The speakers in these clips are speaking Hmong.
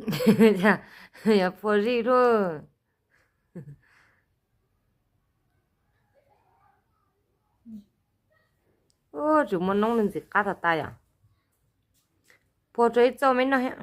Yog phua zij luaj. Ub, tsis muaj noob li ntxim qab tas tas yom. Phua rau ib txoj me noj thiab.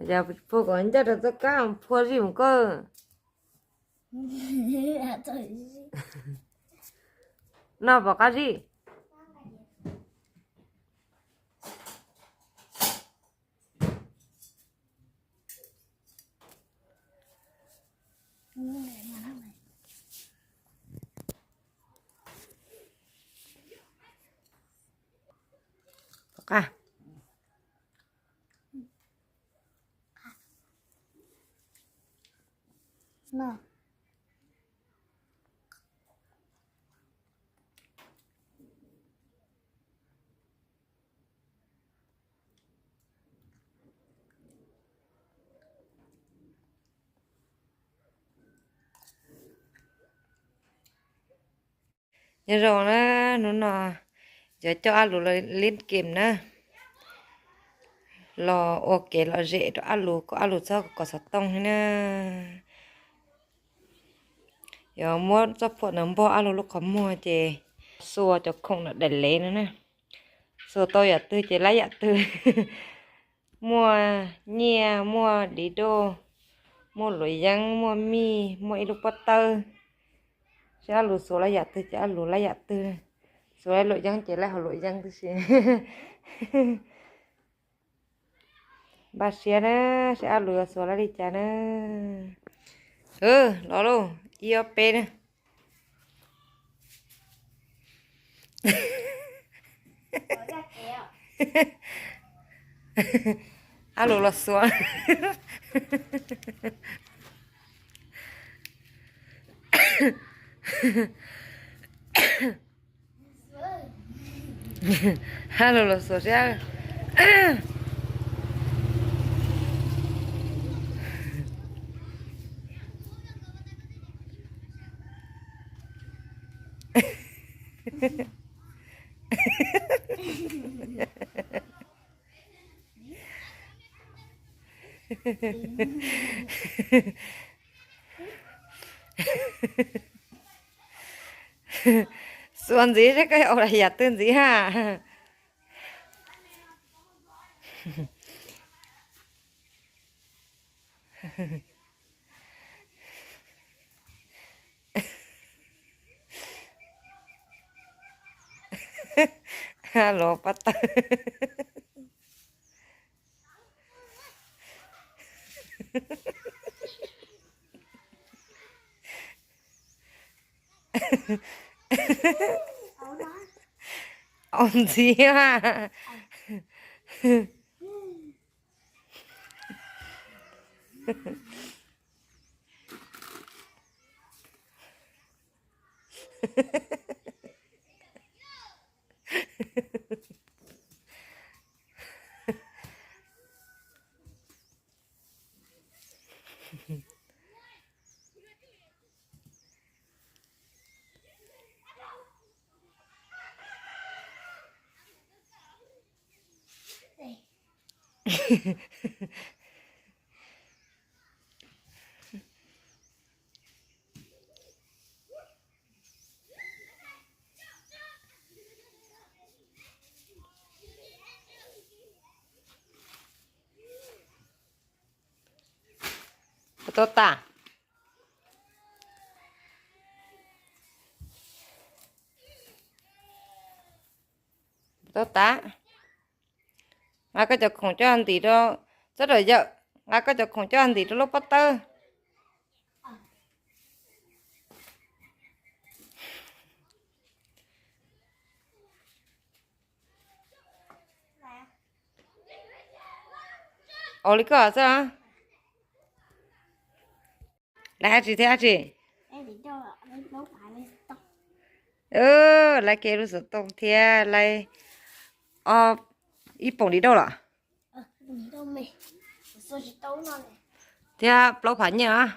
Yog phua kom ncaj rau txoj kab, phua zij mus koj. Noj pom qab zij. Nyob zoo na, hnub no yuav coj Ab Lus los lib kem na, los ua kev lom zem rau Ab Lus kom Ab Lus txhob kov xov tooj thiab na. Yuav muab txoj phuam ntawd npog Ab Lus lub qhov muag ces xuas cov khoom no daim lev no na. Xuas tau yam twg ces laib yam twg. Muaj nyiaj, muaj div doj, muaj luam yeeb, muaj mij, muaj ib lub pob tawb. Seb Ab Lus xuas laib yam twg ces Ab Lus laib yam twg. Xuas laib luam yeeb ces laib hauv luam yeeb tib si. Npaj siab na, seb Ab Lus yuav xuas laib li cas na. Los lauj, ib ob peb na. Ab Lus los xuas. Ab Lus los xuas seb. Xuas ntxiv seb koj yuav ua yam twg ntxiv ha. Los pob tawb. Au ntxiv. Puas tau tas? Puas tau tas? Nqa koj cov khoom coj ntim rau, txhob rawm yawm, nqa koj cov khoom coj ntim rau lub pob tawb. Ua li koj xwb. Lawv hais tsis thiab tsis? Lawv kev lub xov tooj thiab lawv ob, ib poom di dauj los thiab plaub phav nyiaj os.